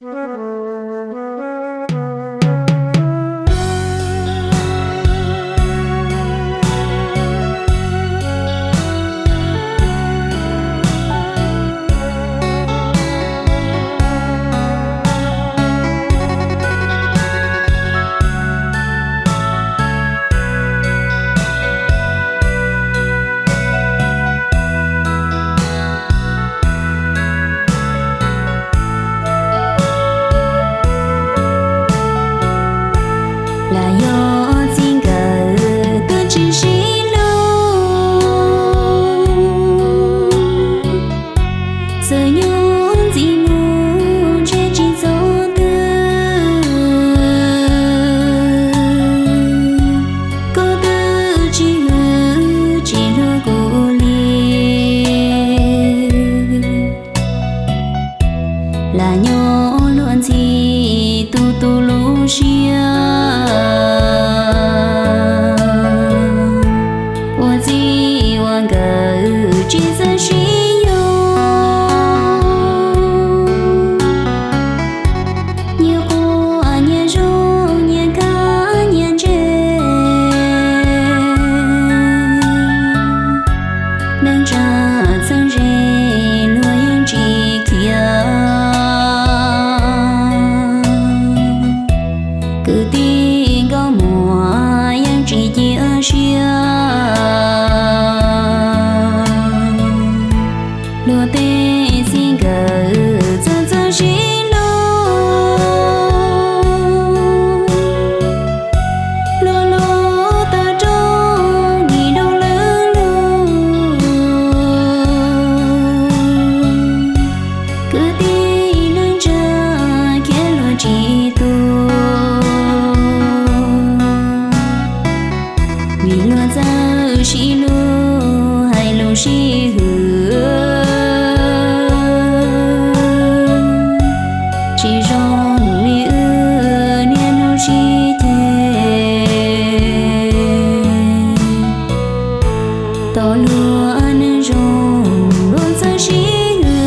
Los yog txiv nkawd twb tsis sib hlub, txawm nyob ntxiv mus ntshe tsis txog twg, koj twb tsis hwm tsis hlub kuv li. Lam nyob luag ntxhi tu tu lub siab, ua txij ua nkawm tsis txawj sib yuav. Nyias quaj nyias zoo nyias kab nyias ntse, neej tsa txheeb ze luag yeej tsis khiav. Kwv tij nkauj muam yeej tsis cia siab, luag tej txiv nkawd txawj txawj sib hlub. Luag lub tawg rooj nim doog lwj lug, kwv tij neej tsa khiav luag tsis tu. Vim luag txawj sib hlub hais lus sib hwm, tsis zoo li wb niaj hnub sib ceg. Tau luag neeg zoo luag txawj sib hwm,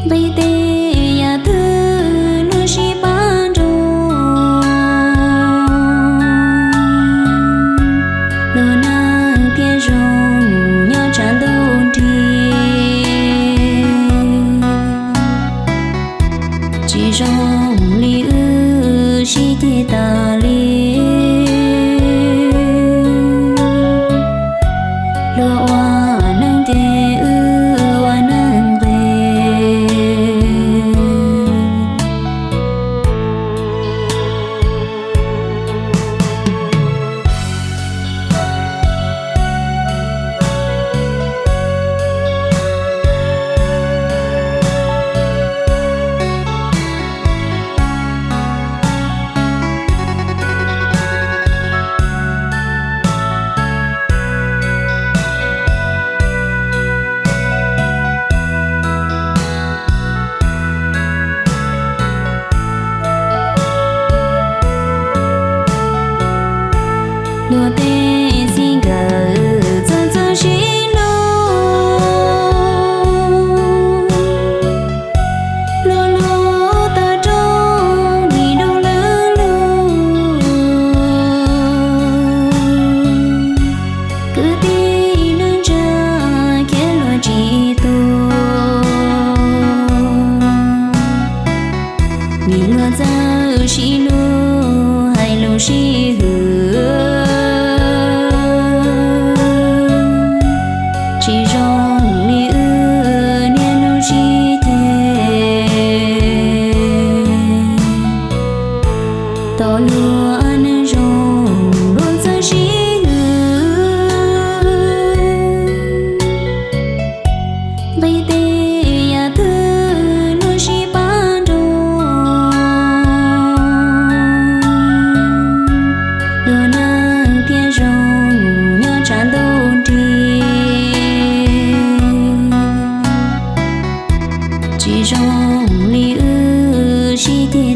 nqi tej yam twg luag sib pab nrug. Luag neeg thiaj zoo nyob tshav ntuj nrig, tsis zoo li wb sib ceg tas li. Luag ua neeg ces wb ua neeg nqis. Luag tej txiv nkawd txawj txawj sib hlub, luag lub tawg rooj nim doog lwj lug, kwv tij neej tsa khiav luag tsis tu. Vim luag txawj sib hlub hais lus sib hwm, tsis zoo li wb niaj hnub sib ceg. Tau luag neeg zoo luag txawj sib hwm, nqi tej yam twg luag sib pab nrug. Luag neeg thiaj zoo nyob tshav ntuj nrig, tsis zoo li wb sib ceg